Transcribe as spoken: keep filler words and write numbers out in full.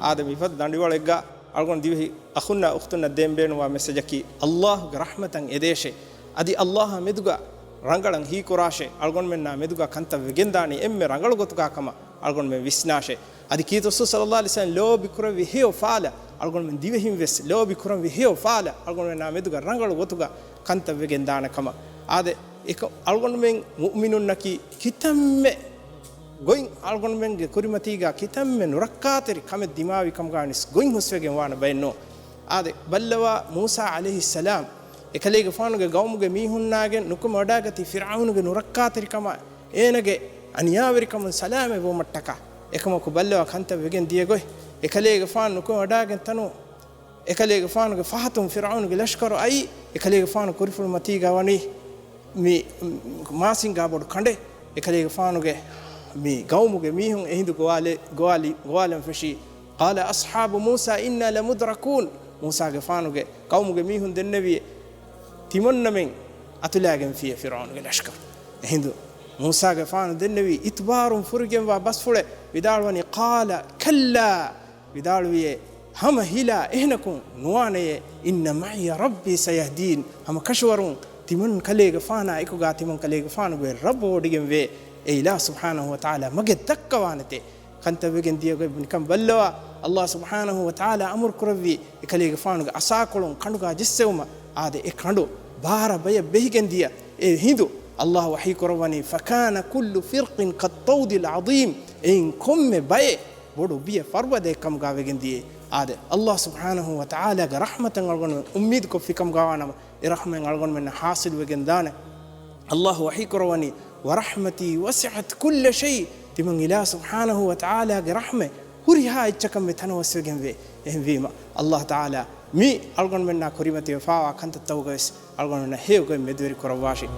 އާދެ، މިފަދަ ދަނޑިވަޅެއްގަ އަޅުގަނޑު ދިވެހި އަޚުންނާ އުޚްތުންނަށް ދޭން ބޭނުންވާ މެސެޖަކީ، ﷲ ގެ ރަޙްމަތަށް އެދޭށޭ. އަދި ﷲ އާ މެދުގަ ރަނގަޅަށް ހީކުރާށޭ. އަޅުގަނޑުމެންނާ މެދުގަ ކަންތައް ވެގެންދާނީ އެންމެ ރަނގަޅު ގޮތުގަ ކަމަށް އަޅުގަނޑުމެން ވިސްނާށޭ. އަދި ކީރިތި ރަސޫލު ޞައްލަﷲު ޢަލައިހި ވަސައްލަމަ ލޯބި ކުރެއްވި ހެޔޮ ފާލަށް އަޅުގަނޑުމެން ދިވެހިން ވެސް ލޯބި ކުރެއްވި ހެޔޮ ފާލަށް އަޅުގަނޑުމެންނާ މެދުގަ ރަނގަޅު ގޮތުގަ ކަންތައް ވެގެން ދާނެ ކަމަށް. އާދެ، އެކަ-، އަޅުގަނޑުމެން މުއުމިނުންނަކީ ކިތަންމެ ގޮތް އަޅުގަނޑުމެންގެ ކުރިމަތީގަ ކިތަންމެ ނުރައްކާތެރި ކަމެއް ދިމާވި ކަމުގަ ވެސް ގޮތް ހުސްވެގެން ވާނެ ބައެއް ނޫން. އާދެ، ބައްލަވާ މޫސާ ޢަލައިހިއްސަލާމް އެކަލޭގެފާނުގެ ގައުމުގެ މީހުންނާގެން ނުކުމެވަޑައިގަތީ ފިރްޢައުނުގެ ނުރައްކާތެރިކަމާ އޭނަގެ އަނިޔާވެރިކަމުން ސަލާމަތް ވުމަށްޓަކާ. އެކަމަކު ބައްލަވާ ކަންތައް ވެގެން ދިޔަ ގޮތް. އެކަލޭގެފާނު ނުކުމެވަޑައިގެން ތަނު އެކަލޭގެފާނުގެ ފަހަތުން ފިރްޢައުނުގެ ލަޝްކަރު އައީ، އެކަލޭގެފާނު ކުރިފުޅު މަތީގަ ވަނީ މި މާސިންގާ ބޮޑު ކަނޑެއް. އެކަލޭގެފާނުގެ މި ގައުމުގެ މީހުން އެހިނދު ގޮވާލެ-، ގޮވާލި-، ގޮވާލަން ފެށީ. قال أصحاب موسى إنا لمدركون. މޫސާގެފާނުގެ ގައުމުގެ މީހުން ދެންނެވި ތިމަންނަމެން އަތުލައިގެންފިޔޭ ފިރްޢައުނުގެ ލަޝްކަރު. އެހިނދު މޫސާގެފާނު ދެންނެވީ އިތުބާރުން ފުރިގެންވާ ބަސްފުޅެއް. ވިދާޅުވަނީ، قال كلا، ވިދާޅުވިޔޭ، ހަމަ ހިލާ އެހެނަކުން ނުވާނެޔޭ، إن معي ربي سيهدين، ހަމަ ކަށަވަރުން ތިމަން ކަލޭގެފާނާ އެކުގަ ތިމަން ކަލޭގެފާނުގެ ރައްބު ވޮޑިގެންވޭ. އޭ އިލާހު ސުބްޙާނަހު ވަތަޢާލާ މަގެއް ދައްކަވާނެތޭ. ކަންތައް ވެގެން ދިޔަ ގޮތް ނިކަން ބައްލަވާ، ﷲ ސުބްޙާނަހު ވަތަޢާލާ އަމުރު ކުރެއްވި އެކަލޭގެފާނުގެ އަސާކޮޅުން ކަނޑުގަ ޖެއްސެވުމަށް. އާދެ، އެ ކަނޑު ބާރަ ބަޔަށް ބެހިގެން ދިޔަ އެ ހިނދު ﷲ ވަޙީ ކުރައްވަނީ، فكان كل فرق كالطود العظيم. އެއިން ކޮންމެ ބައެއް ބޮޑު ބިޔަ ފަރުބަދައެއް ކަމުގަ ވެގެން ދިޔައީ. އާދެ، ﷲ ސުބްޙާނަހު ވަތަޢާލާގެ ރަޙްމަތަށް އަޅުގަނޑު އުއްމީދު ކޮށްފި ކަމުގަ ވާނަމަ، އެ ރަޙްމަތް އަޅުގަނޑުމެންނަށް ޙާޞިލު ވެގެން ދާނެ. ﷲ ވަޙީ ކުރައްވަނީ، ورحمتي وسعت كل شيء. ތިމަން އިލާހު ސުބްޙާނަހު ވަތަޢާލާގެ ރަޙްމަތް ހުރިހާ އެއްޗަކަށް މި ތަނަވަސްވެގެންވޭ. އެހެންވީމަ، ﷲ ތަޢާލާ މި އަޅުގަނޑުމެންނާ ކުރިމަތިވެފަވާ ކަންތައްތަކުގަވެސް އަޅުގަނޑުމެންނަށް ހެޔޮ ގޮތް މެދުވެރި ކުރައްވާށި.